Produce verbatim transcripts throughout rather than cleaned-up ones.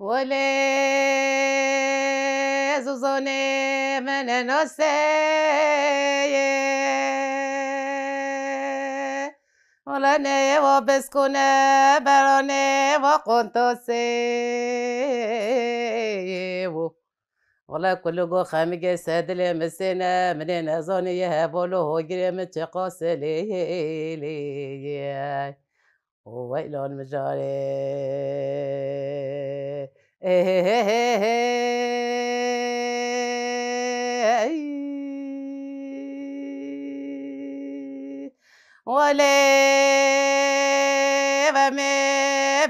Welê zûzonê min e naseyê. Wele neyê wa biskûne beranê wa qontosê wo. Wele kulû go xemigê sedilê misêne, minê nezanî yê hevolo hogirê min çiqas lê lê ye. Û weylan mijarê. Ê, hê, hê, hê, hê. Ey. Welê ve me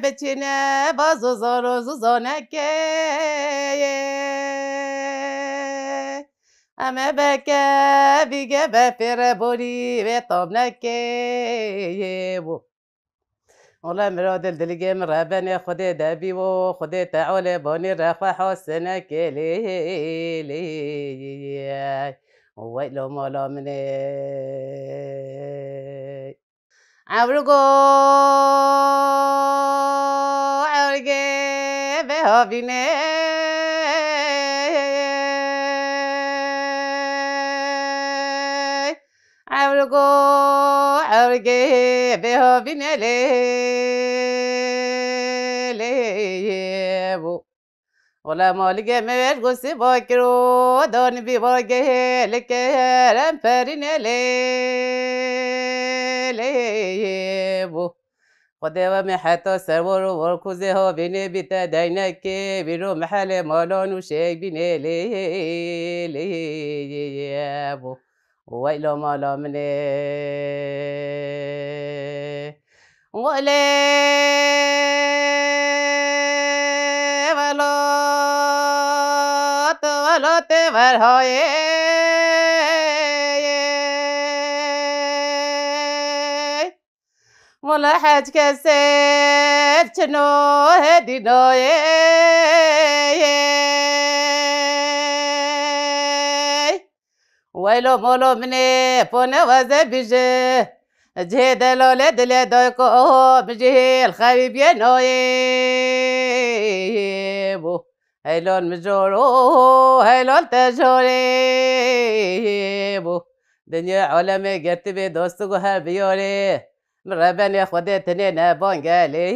biçîne ba zozon û zozonekê. Em ê beke bîge be fêre borî vê tabnekê. Wele miradil diligê min rebenê Xwedê debî wo, Xwedê Tealê bonî rexwe hasine kê lê lê. Wey lo mala min ê. Ewrigo ewrigê vê havînê. Ewrigo ewrigê vê havînê lê lê bû. Wela maligê me wêr gosî bakiro, danibî bagehê li kerem perîne lê lê bû. Xwedê we me heta serwar û warkuzê havînê bîte deynekê, bîro mehelê malan û şêk bînê lê lê bû. Weylo mala min ê. Welê welat, welatê verhayê. Wele hec kesê çino hêdî nayê. Weylo molo min ê, pone weze bije. Cihê delalê dilê dayko, min jî hêl xerîbiyê nayê bû. Heylan mijoro, heylan te jorê bû. Dinya alemê girtibê dostû guher biyarê. Min rebenê Xwedê tinê ne bangelê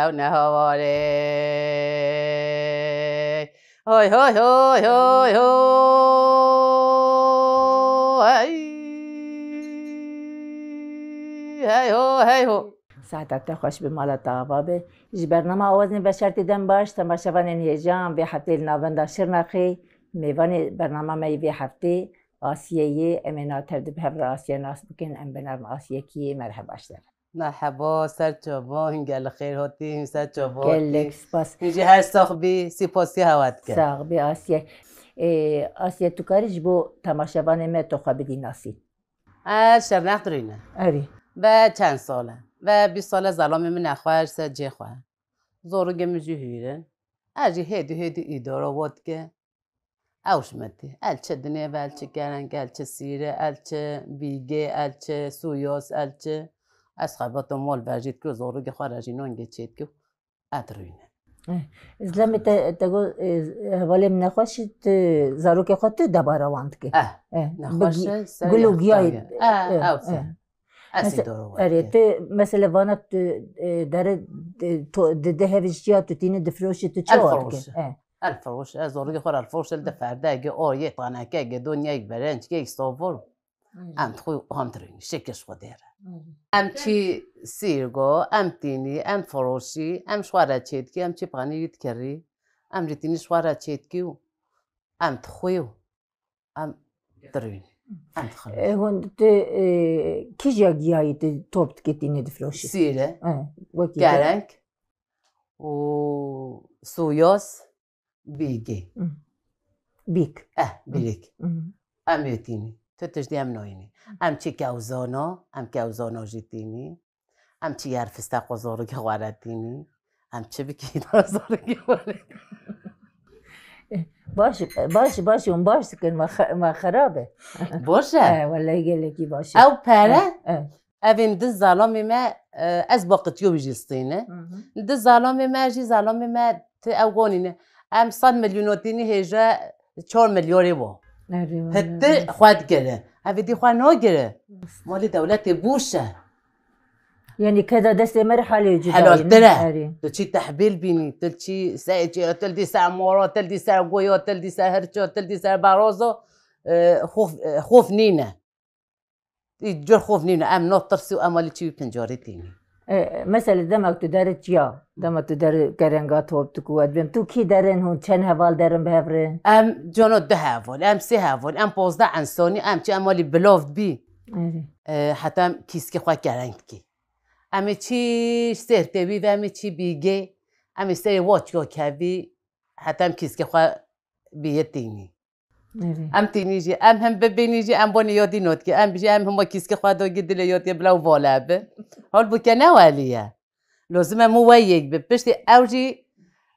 ew ne hawarê. Hoy, hoy, hoy, hoy, hoy. Hey. Hey ho, hey ho. Saeta te xweş bi, mala te ava be. Ji bernama Awazên Beşer tê dem baş, temaşevanên hêjan vê heftê li navenda Şirnexê, mêvanê bernama me yê vê heftê Asiye yê, em ê natev di bi hev re Asiye nas bikin, em bi nav Asiye kî yê, merheba ji te re. Merheba, ser çava, hûn gelek xêr hatî, hûn ser çava hatî. Gelek spas. Hûn jî her sax bî, sipasî hewa dikin. Sax bî Asiye. Ê, Asiye, tu karî ji bo temaşevanê me tu xwe bidî nasî? Ez Şirnex dirûyne. Erê. Ve çend sal e. Ve bîst sal e zelamê min nexwe ji ser cihê xwe. Zorigê min jî hûr in. Ez jî hêdî hêdî îdara wan dike. Ew ji min tê. El çi dinê ve, el çi kereng, el çi sîre, el çi bîgê, el çi sûyos, el çi. Ez xebata mal ver jî dikir, zorigê xwe re jî nangê çê dikir. Etrûyne. Eh, Zlemê te, te got, eh, hevalê min nexweş, tu zarokê xwe tu debara wan dikî? Eh, eh, nexweş e, ser gul û giyayê, eh, eh, ew ser. Eh. Ez ê doro. Erê, tu mesela vana tu, eh, dere, eh, to, di, di hev ji ya tu tînî difiroşî, tu çawa dikî? Eh. El firoş, ez zorî xwe el firoş, el de ferdege, o yê taneke, ge do nyek berenç, ge savur. Em dixwe ham dirûnî, şekil ji Xwedê re. Em çî sîrgo, em tînî, em firoşî, em ji xwe re çêdikî, em çî panîrî dikirî, em jî tînî ji xwe re çêdikî û em dixwî û em dirûnî. Em dixwin. E, hûn tu, e, kîja giyayî tu top dikî tînî difiroşî? Sîre, e, wekî kereng û sûyos. Bîgê. Bîk. Eh, bîrîk. Em ê tînî. Tu tiştî em nayînî. Em çi kewzana, em kewzana jî tînî. Em çi yer fistaqo zorikî xwe re tînî. Em çi bikî zorikî xwe re. Baş, baş, baş, hûn baş dikin, ma xe-, ma xerab e. Baş e. Eh, wellahî gelekî baş e. Ew pere? Eh, eh. Evên di zalamê me, e, ez baqitiyo wî jî stîne. Di zalamê me jî, zalamê me ti ew gonîne. Em sed milyon tînî hêje çar milyarê bo. Erê, wele, Hitti erê. Xwe digire. Evê dî xwe nagire. Malê dewletê bûş e. Yani keda destê me re halê cuda Helaltir e. Erê. Tu çî tehbîl bînî, tu çî seyçê, tu dî ser mora, tu dî ser goya, tu dî ser hirça, tu dî ser beraza, e, xof, e, xof nîne. Î cur xof nîne, em natirsî û em alî çî wî pincarê tînî. E, mesela demek tu deri çiya, demek tu deri kerenga top tu kuwet bim. Tu kî derin hûn çend heval derin bi hev re? Em cano du heval, em sê heval, em pozdeh insanî, em çi em alî bilav bî. Erê. E, heta em kîskê xwe kereng dikî. Em ê çî sêr tê wî ve, em ê çî bîgê, em ê serê wa çiya kevî, heta em kîskê xwe bîye tînî. Erê. Em tînî jî, em him bibînî jî, em bonê yadî notke. Em bijî, em hima kîskê xwe dagî dilê yadî bila û vale bi. Halbûke ne welî ye. Lozim e mu we yek bi. Piştî ew jî,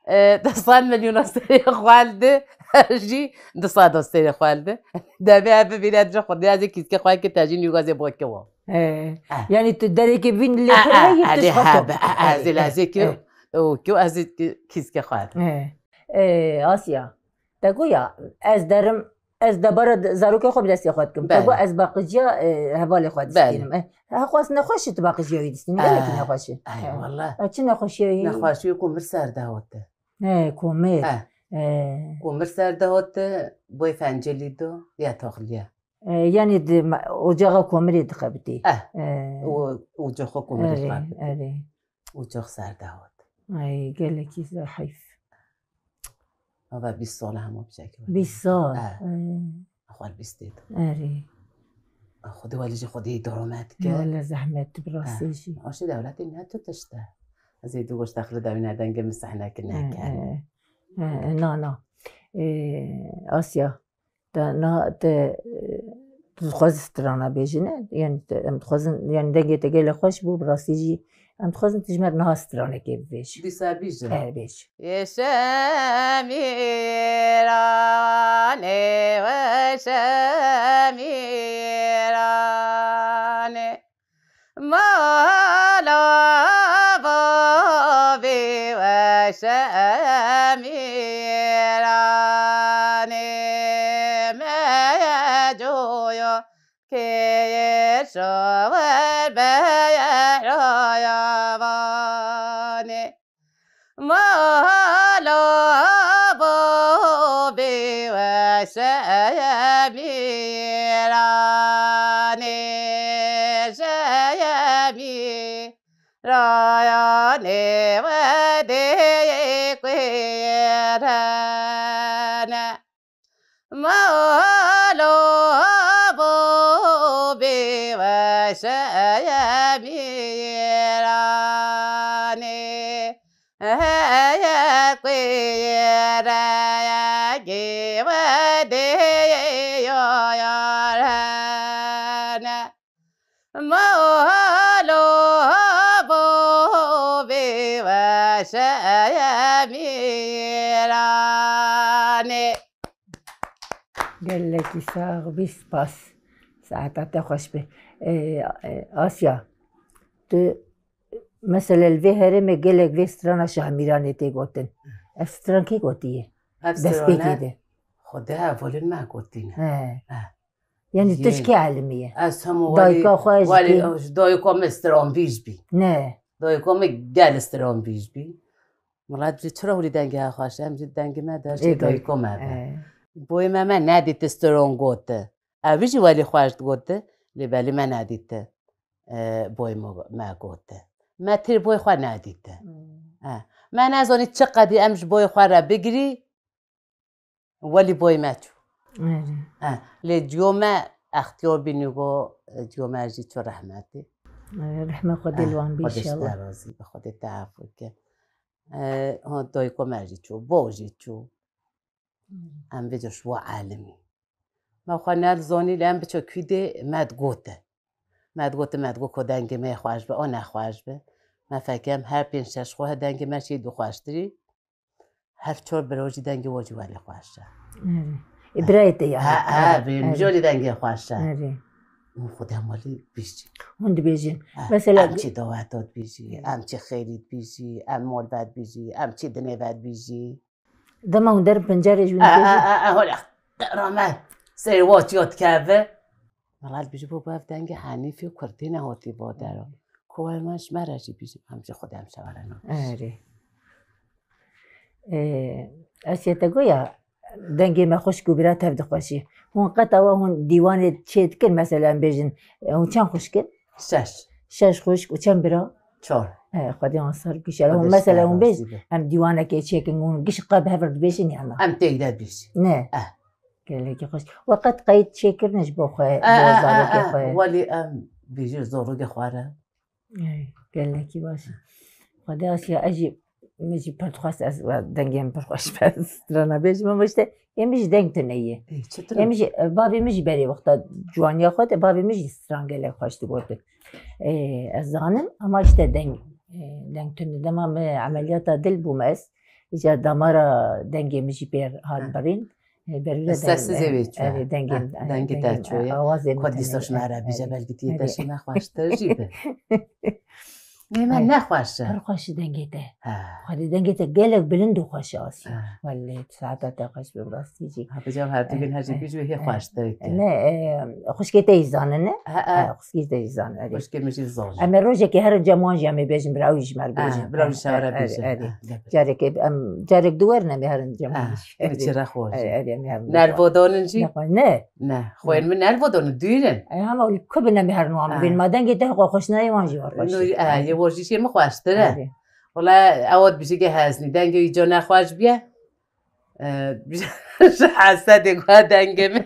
e, du sed milyona serê xwe li di, ev jî du sed serê xwe li di. Devê ev bibîne, dije xwe dê ez ê kîskê xwe ki tejî nîgazê bo ki wa. He. Eh. Yani tu derekê vîn lê Eh, pir eh, heyî eh, tu lê xwe hebe, top. Eh, eh, ez ê Eh, lezê ki, eh. O ki ez ê ki kîskê xwe. Eh. Eh, Asya. Te got ya, ez derim, ez debara de-, zarokê xwe bi destê xwe dikim. Te Belê. Got ez baqiciya, e, hevalê xwe Belê. Distînim. E, ha, xwest nexweş e tu baqiciya wî distînî. Gelekî Eh, nexweş e. Ay, Eh. Wallah. E, çi nexweşiya wî? Nexweşiya ku mir ser de hate. He, ku mir. Eh. E. Ku mir ser de hate, boy fencelî do, ya toxliya. E, yani di ma-, ocaxa ku mirê dixebitî. Eh. E. O, ocaxa ku mirê Erê, dixebitî. Erê. Ocax ser de hate. Ay, gelekî zehîf. Ava bîst sal hema bicek. Bîst sal. Eh. Eh. Xwar bîst têt. Erê. Xwedê welî jî xwedê doromet ke. Wele zehmet bi rastî Eh. Jî. Aşê dewletê ne tu tişt e. Ez ê du goş texli dewîne dengê min sehne ki Eh, neke. Eh. Eh, na, na. Eh, Asya. Te na, te, e, tu dixwazî strana bêjî, ne? Yani te, em dixwazin, yani dengê te gelek xweş bû, bi rastî jî em dixwazin tu ji me re niha stranekê bibêjî. Dîsa bîjî. E, bêjî. Yeşemîranê, weşemîranê. Mala bavê weşemîranê me ye coya kêşa wer be ye raya vanê. Mala bavê weşemîranê şemî rayanê wedê yê kuêrene. Mala bavê weşemîranê heye kuêreyekê wedê yê yayarene. Mala bavê weşemîranê. Gelekî sax bî, spas. Saeta te xweş be. Ee, e, Asya, tu mesela li vê herêmê gelek vê strana Şah Mîranê tê gotin. Ev stran kê gotiye? Ev Destpêkê strane de. Xwedê hevalên me gotîne. He. He. Yani tu Yê. Ji kê elimî ye? Ez hemû Dayika welî, xwe ji welî kê? Ji dayika me stranbîj bî. Ne. Dayika me gel stranbîj bî. Milet jî çira hûrî dengê xweş, em jî dengê me de Ê, jî dayika me be. Ê. Boyê me me nedîti stron gote. Ew jî welî xweş digote, lê belî me nedîti. E, boyê me, me gote. Me têr boyê xwe nedîti. Hmm. E. Me nezanî çi qedî em ji boyê xwe re bigirî, Welî boy me çû. Erê. Eh, lê ciyo me extiyar bî nîgo, ciyo me jî çû rehmetî. Erê, rehme Xwedê li wan bî inşallah. Xwedê ji te razî be, Xwedê te efû ke. Eh, ha, dayiko me jî çû, bo jî çû. Hmm. Em vê ca ji wa elimî. Me xwe ne dizanî, lê em biçe kûdê me digote. Me digote, me digot ku dengê me yê xweş be, o nexweş be. Me fekem her pênc şeş xwe dengê me şî du xweştirî. Her çor biro jî dengê we jî welê xweş e. Erê. Ê, birayê te ya. Ha, ha, birayê min jî welê dengê xweş e. Erê. Hûn xwedê em welî dibêjin. Hûn dibêjin. Eh, Mesela em çî daweta dibêjî, em çî xêrî dibêjî, em mol ve dibêjî, em çî dinê ve dibêjî. Dema hûn derin pencerê ji hûn Eh, dibêjin. eh, eh, eh, hol, qirame, serê wa çiya dikeve. Wela dibêjî bo ev dengê henîfê kurdî nehatî bo dero. Ku we me ji me re jî bêjî, em jî xwedê em şewerena. Erê. Ee, Asiye te goya dengê me xwişk û bira tev dixweşî. Hûn qet awa hûn dîwanê çê dikin, mesela em bêjin, e, hûn çend xwişk in? Şeş. Şeş xwişk û çend bira? Çar. E, Xwedê wan ser giş. Hûn mesela hûn bêj, em dîwanekê çêkin, hûn giş qe bi hev re dibêjin ya na? Em têk de dibêjin. Ne. Eh. Gelekî xweş. We qet qeyd çêkirine ji bo xwe, Eh, bo eh, eh, zarokê eh. xwe? Welî em bêjin zorokê xwe re. Ey, gelekî baş. Xwedê Asiya, ez jî, min jî pir dixwest ez dengê min pir xweş be, strana bêjim, ama işte, ê min jî deng tune ye. Ê, çi tune? Ê min jî, e, bavê min jî berê wexta ciwaniya xwe de, bavê min jî stran gelek xweş digotin. Ê, ez zanim, ama işte deng, e, deng tune. Dema min emeliyata dil bûm ez, îcar damara dengê min jî pê hat birîn. Ê, berî de Sesizê deng-, wê çûye. Erê, dengê, Eh, dengê dengê, te çûye. Awazê min Ku tune dîsa ye. Ji me re bîje, Erê, belkî tiyê te erê. Ji me xweştir jî be. Nê me Ay, nexweş e. Pir xweş e dengê te. Ha. Xwedê dengê te gelek bilind û xweş e Asya. Ha. Wellê, saeta te xweş be, rastî jî. Ha, bi cem her du Eh, gün her jî eh, bîj wê hê eh. xweştir ke. Ne, e, xwişkê te jî zanine? Ha, ha. Ha, xwişkê te jî zanine, erê. Xwişkê min jî zan. Em ê rojekê herin cem wan jî em ê bêjin, bira wî ji me re Ha, bêjin. bira wî ji me re Eh, bêjin. erê, erê. Ha, gelek. Careke em carek di werin em ê herin cem wan Ah, jî. Erê, çi re xweş. Erê, erê, em ê herin Ne cem wan. Vodonin jî? Ne xwe-, ne. Ne, xwên Ne. min ne vodonin, dûr in. E, hema ku bin em ê herin wan Ah. bibên. Ma dengê te xwe xweş nayê wan jî wan xweş. No, eh, yê wor jî şê min xweştir e. Erê. Wala ew dibêje ke heznî. Dengê wî ca nexweş biye. Eh, ji hesedê ku dengê min.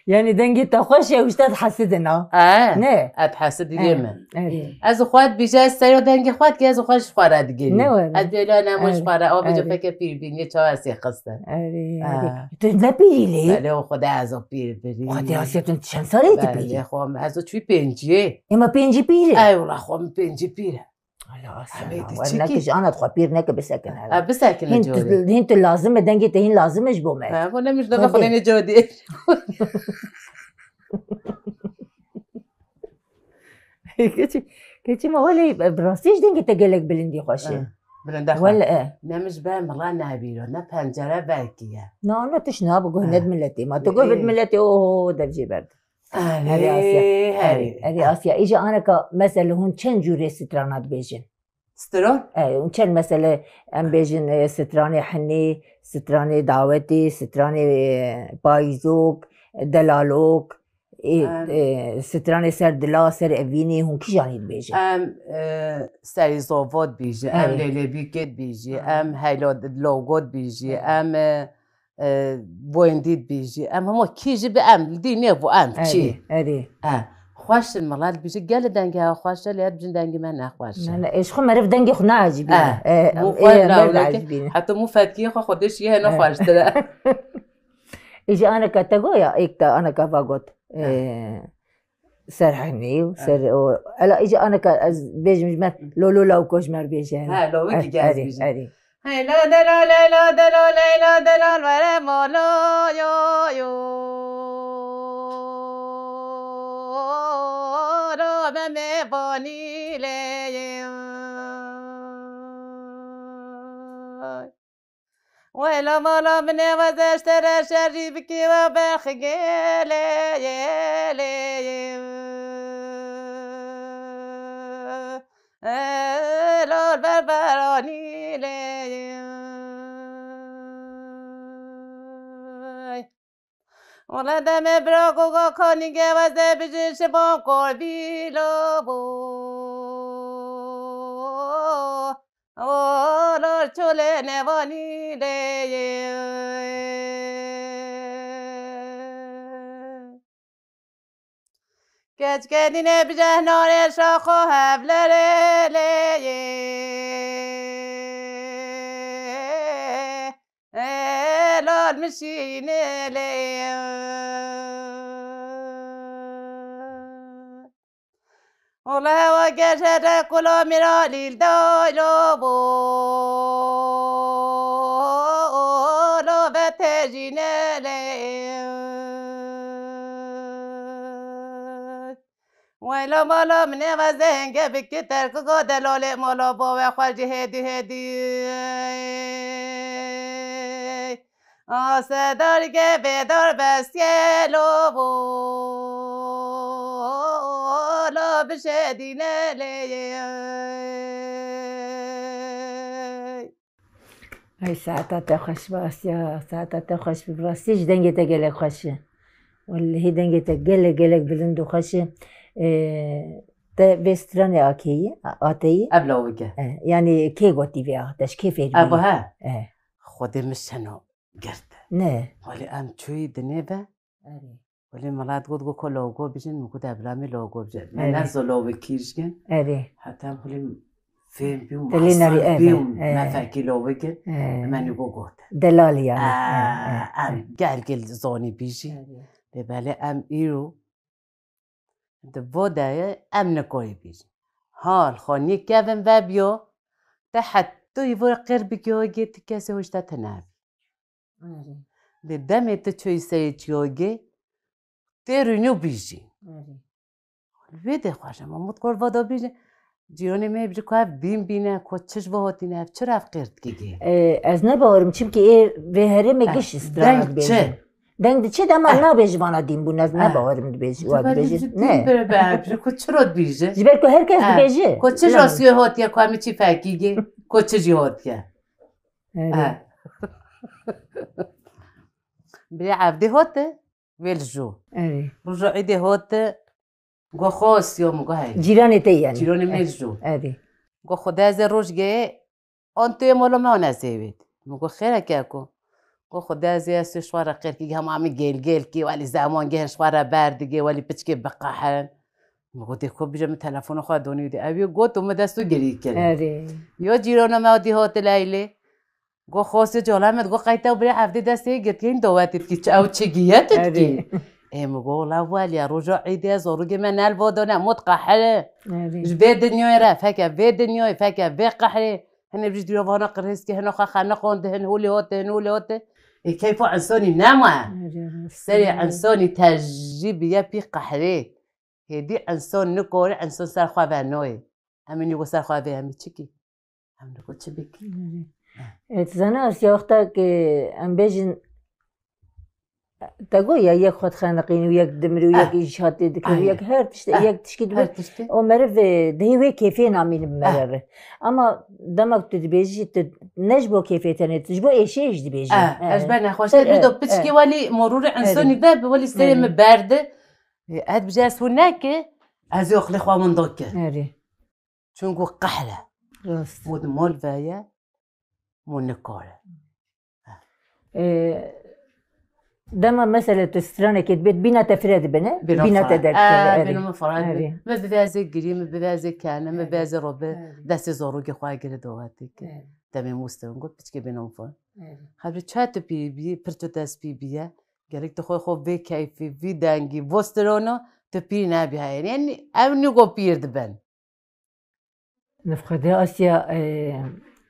Yani dengê te xweş e, û ji te dihesidin ha? E, Ne? ez dihesidî Erê, min. erê. Ez xwe dibêje, ez seyo dengê xwe dike, ez xwe ji xwe re digerî. Ne were? Ez bêla ne xwe ji Erê, xwe re, ew bêje erê. feke pîr bîniye, çawa ez ê xistin. Erê, Ha. erê. Tu ne pîrî lê? Belê, o xwe de ez o pîr birî. Xwedê Asiya, tu çend salê tu Belê, pîrî? xwe, ez o çûyî pênciyê. Ema pêncî pîr e? Ey wela, xwe min pêncî pîr e. Ala Asya, Hemê na, de wer çekî. nekij, ana xwe pîr neke bisekine. Ha, bisekine Hîn tu, corê. hîn tu lazim e, dengê te hîn lazim e ji bo me. Ha, bo ne min ji nava Xwedê. xwe nê codê. Keçî, keçî ma welê, bi rastî jî dengê te gelek bilindî xweş e. Ha, bilinda xwe. Wele, e. Ne min ji ber mila nebîro, ne pencere vekî ye. Na, na, tu ji na bi guh Ha. ned miletê. Ma tu guh bid Ê. miletê, oho, dev jê berd. Erê, Erê Asya. erê. Erê, erê Asya. Îja aneka mesele hûn çend cûrê strana dibêjin? Stran? E, hûn çend mesele em bêjin, e, stranê henê, stranê dawetê, stranê, e, payîzok, delalok, e, Em. e, stranê ser dila, ser evînê, hûn kîjanî dibêjin? Em, e, serî zova dibêjin, em Erê. lêlêbîkê dibêjin, Erê. em heylo-, logo dibêjin, Erê. em, e, e, boyndî dibêjî. Em hema kî jî bi em, li dî nêbû em Erê, çi? erê. E, xweş in mala dibêjî, gelê dengê hewa xweş e, lê ez dibêjim dengê me nexweş e. Ne, ne, ê, ji xwe meriv dengê xwe neecibîne. E, E, em, mû ê, xwe em meriv lawleke, neecibîne. Heta mû fetkiyê xwe xwe dê şiyê hene E. xweştir e. Ê, ji aneka te goya, êk te aneka va got. E. E, ser henê û E. ser o. Ela, îca aneka ez bêjim ji me, lo, lo, lawiko ji me re bêje. Ha, lawikî E, gez erê, bêje. erê. Hey, la, de, la, le, la, de, la, le, la, de, la, were, mo, lo, yo, yo, ro, me, me, boni, le, ye. Wela mala min e, weze ji te re şerî bikî we berxigê lê yê, lê yê. E, lal berberanî lê yê. Wele demê bira goga kanî ge weze bijin şivan kovîlo bo. Olar çolê nevanî lê ye. Keçkenîne bijeh narê şaxo hevlerê lê ye. Ê lal mişîne lê. Ola hewa gejere kula mîra lîl daylo bo. Ola ve tejîne lê. Mala mala min ê ve zehenge biki terkiko delalê mala bo ve xwe jî hêdî hêdî. Asedar ge vêdar bestiye lo bo, lo bişedîne lê. Ay, saeta te xweş be Asya, saeta te xweş be. Bi rastî jî dengê te gelek xweş e. Wellehî dengê te gelek, gelek bilind û xweş e. Ee, te vê stranê akeyî, a-, ateyî? Ev lawik e. E, yanî kê gotî vê a? Te ji kê fêr bûyî? Ev he? E. Xwedê min şeno girt. Ne. Welê em çûyî dinê ve. Erê. Welê milet got, got, ko logo bijin, min got, "Eblamê logo bijin." Me Erê. nezo lawikî jigin. Erê. Heta em xulî fêm bî û Te lê nerî, masal erê, bî û erê. me fekî lawikî, Erê. me nî got, got. Delalî yani. Aa, Erê, erê, em erê. gel gel zonî bijî. Erê. Lê belê em îro di vo de ye, em nikorî bijî. Hal xwe nî kevin vebiyo, te hetû îvo qir bikiyo, gê ti kesê hoşta te nabî. Erê. Lê demê tu çûyî serê çiyogê, tê rûnû bijî. Erê. Wê de xweş e, Mahmud Korva da bijî. Cîranê me bijî ku ev dîn bîne, ku çi ji bo hatîne, ev çi rev qêr dikî gê? E, ez ne bawerim, çimkî ê vê herêmê Eh, giş deng stranê çi? dibêjin. Deng diçe de, ama Eh. nabêjî vana dîn bûn, ez ne Eh. bawerim dibêjî, wa Dibêjî dibêjin. dîn Ne. bire be, bijî ku çi ro dibêjî? Ji ber ku her kes Eh, dibêjî. Ku çi Bilemem. rastiyê hatiye, ku em çi fekî gê, ku çi jî hatiye. Erê. Eh. Birê evdê hate, vê li jû. Erê. Roja îdê hate, go xwe siyo min go hey. Cîranê te yani. Cîranê me Eh, jû. Erê. Go Xwedê ez ê roj gê, an tu yê mala me an ez ê wêt. Min go xêr e keko. Go Xwedê ez ê ez şwara qêrkî hema min gêl gêl kî, welî zeman gê şwara berdigê, welî piçkê biqehirin. Min go dê ko bije min telefona xwe donî de. Ew yê got û min dest û girî kir. Erê. Yo cîrana me dî hate Leylê. Go xwestê cala me, go qey te birê evdê destê girtiyên dawetê dikî, çi ew çi giye tu dikî? Erê. Ê min go, wela welî ya, roja îdê ez zarokê me nelva dane, mot qehre. Erê. Ji vê dinyayê re, feke vê dinyayê, feke vê qehrê. Hene bijî dîravana qirêz ke, hene xwe xeniqan dihin, holê hate, hin holê hate. Ê keyfa insonî nema. Erê, rast. Serê insonî tercî biye pî qehrê. Hêdî insan nikore insan ser xwe ve noyê. Em ê nîgo ser xwe ve em ê çi kî? Em nîgo çi bikî? E, tu zana Asya wexta ke em bêjin, te got ya yek xwe dixeniqîn û yek dimir û yek Eh. îşatê dikir û Eh. yek her tişt, Eh. yek tişkî dibe. Her tiştê. O meriv, e, dihê wê kêfê namînin bi Eh. meriv re. Ama dema tu dibêjî, tu ne ji bo kêfê tenê, tu ji bo êşeyê jî dibêjî. Eh, Eh. ez ber nexweştir Eh, eh, do piçkî eh. welî morûrê Erê. insonî ve bi welî serê Erê. min berde. Ê, ez bijî ez hûn neke, ez ê oxlê xwe winda ke. Erê. Çunku qehr e. Rast. Mo di mal ve ye, mo nikare. Ê, dema mesela tu stranekê dibêt, bîna te fire dibe, ne? Bîna Bîna te fire. derdiket, Ê, erê. bîna min fire dibe. Erê. Min bi vê ez ê girî, min bi vê ez ê kene, min bi Erê. ez ê robe. Erê. Destê zarokê xwe gire dawetê ke. Erê. Demê mûste got, piçkê bîna min fire. Erê. Xebî çawa tu pî bî, pir tu dest pî bîye. Gerek tu xwe, xwe vê keyfî, vî dengî, vo strano, tu pîr nebî heyê. Yanî ew nîgo pîr dibin. Nifxwedê Asya, e,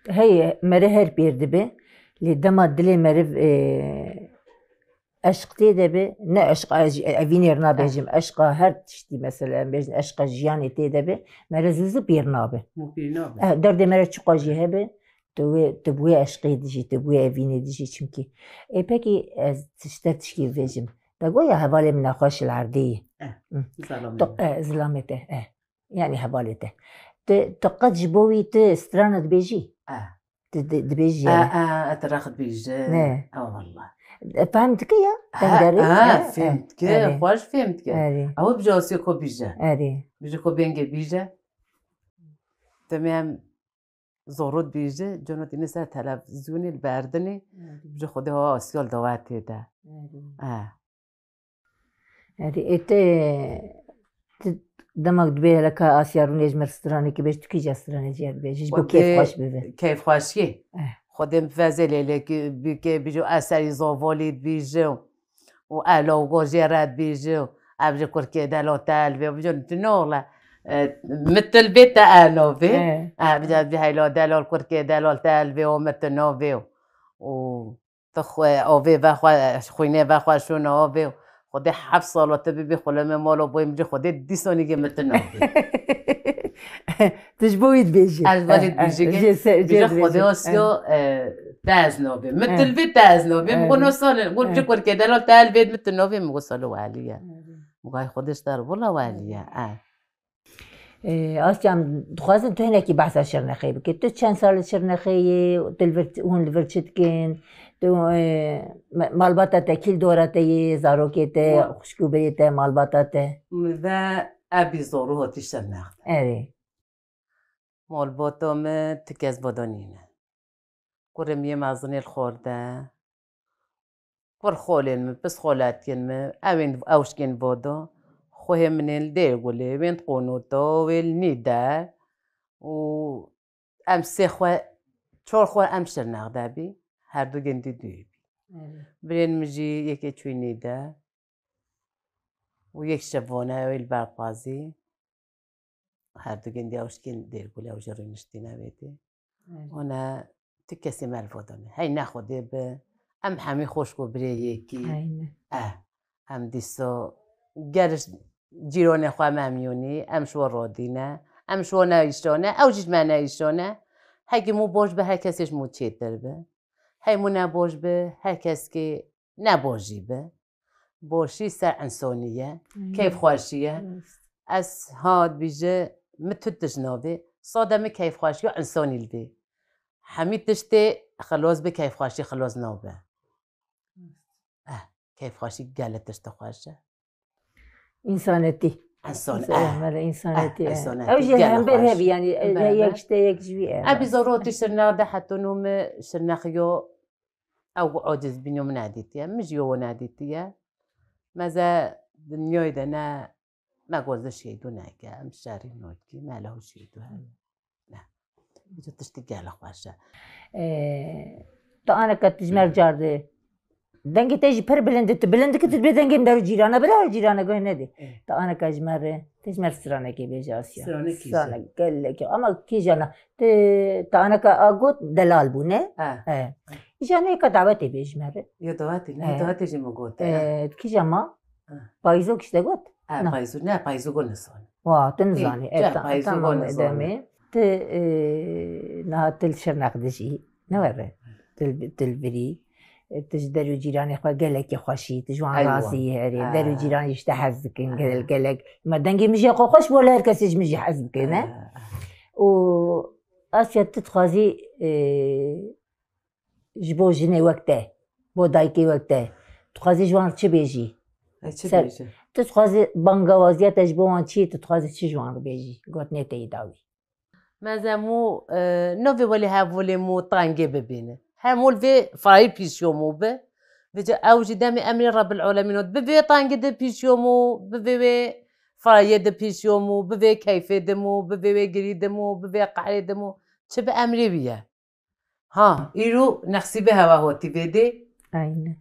hey, meriv her pîr dibe. Lê dema dilê meriv, e, eşq tê de be, ne eşqa ez, evînê re nabêjim, Eh. eşqa her tiştî mesela, em bêjin eşqa jiyanê tê de be, meriv zû zû pîr nabe. Mo pîr nabe. Eh, derdê meriv çiqa jî hebe, Tu wê, tu bi wê eşqê dijî, tu bi wê evînê dijî çimkî. Ê, pekî ez tiştek tişkî bibêjim. Te got ya hevalê min nexweş li erdê ye. Eh, Hı. zilamê To-, min. eh, zilamê te, eh. Yani hevalê te. Tu, tu qet ji bo wî tu strana dibêjî? Eh. Tu di-, dibêjî Eh, yani? eh, ez rex dibêjim. Ne. Eh, wallah. E, fehm dike ya? Eh, Tengerî? eh, Eh, fehm eh, dike, erê. xweş fehm dike. Erê. Ew bi casiye ko bîje. Erê. Bîje ko bêngê bîje. Demê em Zorû dibêje, ceno tîne ser televîzyonê li berdinê, Erê. Ji Xwedê ha Asya li dawetê de. Erê. Eh. Erê, ê te, tu demek dibê hele ka Asya rûnê ji mir stranekî bêj, tu kîja stranê jê dibêjî, ji bo Xwedê kêfxweş bibe. Kêfxweşiyê. Eh. Xwedê min veze lêlekî bike, bîjo ez serî zavalî dibîjim. û elo û gojê re dibêje û ev ji kurkê delal te elvê û bijin tu noxle, e, mitil bê te elo bê. E. E, bijin bî heyla delal kurkê delal te elvê û mitil navê û, û tu xwe ovê vexwe, xwînê vexwe şûn ovê û Xwedê heft sala te bibî xuleme mala boyê min cî Xwedê dîsanî gê min tu nabî. Tu ji bo wî dibêjî. Ez ji bo wî dibêjî. Jê se-, jê Bêje Xwedê dibêjî. Asiya, e, te ez nabê. Min tu li vê te ez nabê. Min got, "No sal, got, ji kurkê delal te el vê min tu nabê." Min got, "Salo welî ye." Min got, "Ay Xwedê ji te re wela welî ye." E. E, Asya, em dixwazin tu hinekî behsa Şirnexê bikî. Tu çend sal li Şirnexê yê? Tu li vir, hûn li vir çi dikin? Tu, e, me-, malbata te kî li dora te yê? Zarokê te, xwişk û birê te, malbata te? Min ve ebî zor û hatî Şirnex de. Erê. Malbata min ti kes voda nîne. Kurê min yê mezin ê li xwar de. Kur xolên min, pis xoletiyên min, ew ên, ew şikên voda. Xwehê min ên li Dêrgulê, wên di Qonota, wê li Nîde. Û em sê xwe, çar xwe em Şirnex de bî. Her du gindî duyê bî. Birên min jî yekê çûyî Nîde. Û yek şevane ew ê li ber qazî. Her du gindî ew şikên Dêrgulê ew jî rûniştîne wê dê. Hone ti kesê me li voda ne. Hey ne Xwedê bi. Em hemî xwişk û birê yekî. Eh, em dîsa ger cîronê xwe me em yonî, em ji we radîne, em ji we neyîşane, ew jî ji me neyîşane. Hekî mû baş bi her kesê ji mû çêtir bi. Hey mû ne baş bi her keskê ne baş jî bi. Boşî ser insonî ye, keyfxweşî ye. Ez ha dibîje min tu tişt navê, sade min keyfxweşî û insonî li vê. Hemî tiştê xilos bi keyfxweşî xilos nabe. Eh, keyfxweşî gelek tişt xweş e. Însanetî. Însan, Însan-, eh. Mele însanetî, eh, eh. Însanetî. Ew jî gelek hember xweş. Hember, hember. Hember, hember. Hember. Yek ji te yek ji wî, eh. Ev zor rotî Şirnex de heto nû min Şirnex yo ew aciz bînyo min nedîtiye. Min ji yo nedîtiye. Meze dinyayê de ne, me goz de şehîdû neke, em şerî nokî, me lehu şehîdû her. Ne. Îca tiştî gelek xweş e. Ee, tu aneka tu ji me re car de. Dengê te jî pir bilind e, tu bilind dikî, tu dibê dengê min der û cîrana, bira û cîrana guh nedê. Ee. Tu aneka ji me re, tu ji me re stranekê bêje Asya. Stranekî jî. Stranek, gelekî. Ama kîjana, tu, tu aneka a got delal bû, ne? Ha. Ee. Îja neka dawetê bê ji me re. Ya dawetê, ne, ee, dawetê jî min gote, ee, ha. Kîja ma? Ha. Payîzok işte got? Ha, na. Payîzok, ne, payîzok nizan. Wa, tu nizanî. Ê, e, ta-, payîzok tamam, nizan. Edemê. Tu, e, niha tu li Şirnex dijî. Ne were? Tu li, tu li virî. E, tu ji der û cîranê xwe gelekî xweşî, tu ji wan razî yî herê. Eywa. Der û cîran ji te hez dikin, gelek, gelek. Ma dengê min jî xwe xweş bû, li her kesê ji min jî hez bikine. Ha. Û Asya tu dixwazî, e, ji bo jinê wek te, bo dayikê wek te, tu dixwazî ji wan re çi bêjî? E, çi bêjim? Tu dixwazî bangawaziya te ji bo wan çi ye, tu dixwazî çi ji wan re bêjî? Gotinê te yî dawî. Mezem û, e, navê welê hevolê mû tengê bibîne. Hemû li vê farayî pîşiyo mû bi. Vêca ew jî demê emrê Rebbil Alemîn ot. Bi vê tengê de pîşiyo mû, bi vê wê farayê de pîşiyo mû, bi vê keyfê de mû, bi vê wê girî de mû, bi vê qehrê de mû. Çi bi emrê wî ye? Ha, îro nexsîbê hewa hotî vêdê. Aynen.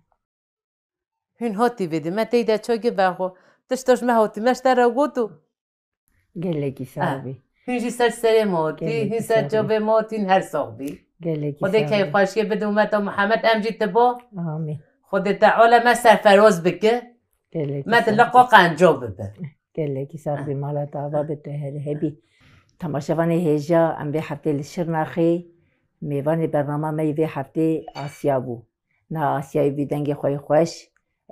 Hûn hotî vêdê. Me teyde ço gi vexo. Tişto ji me hotî, me ji te re goto. Gelekî sax bî. Hûn jî ser serê me hotî, hûn ser çavê me hotî, hûn her sax bî. Gelekî sax bî. Xwedê keyfxweşiyê bide umeta Muhammed, em jî te bo. Amîn. Xwedê Teala me serferoz bike. Gelekî sax bî. Me dile qo qenco bibe. Gelekî sax bî, mala te ava be, tu her hebî. Temaşevanê hêja, em vê heftê li Şirnexê, mêvanê bernama me yê vê heftê Asya bû. Niha Asyayê vî dengê xwe yê xweş,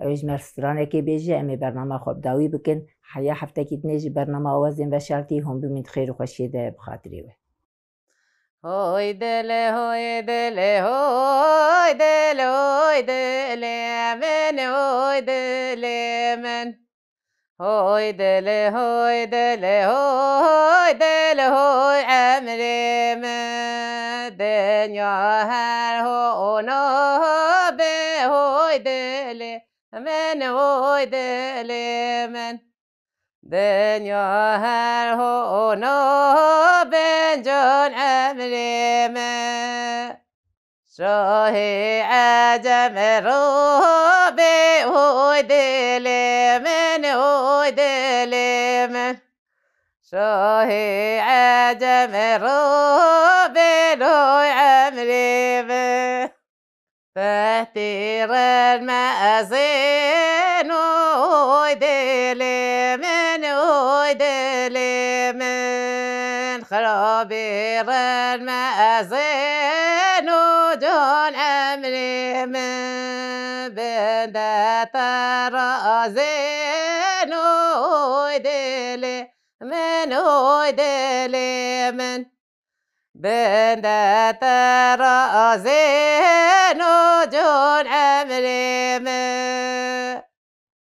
ew ê ji me re stranekê bêje, em ê bernama xwe bi dawî bikin. Heya heftekî dinê ji bernama Awazên Veşartî hûn bimîn di xêr û xweşiyê de bi xatirê we. Hoy dele, hoy dele, hoy dele, hoy dele min, hoy dele min. Hoy dele, hoy dele, hoy dele, hoy emrê min. Dinya her hona be, hoy dele min, hoy dele min. Dinya her hona be, can emrê min. Şahê Ecem robe, hoy dilê min, hoy dilê min. Şahê Ecem robe, hoy emrê min. Fehtî ren me ezêno, Bêrin me ezên û can emrê min, bin de terazên oy dilê min, oy dilê min. Bin de terazê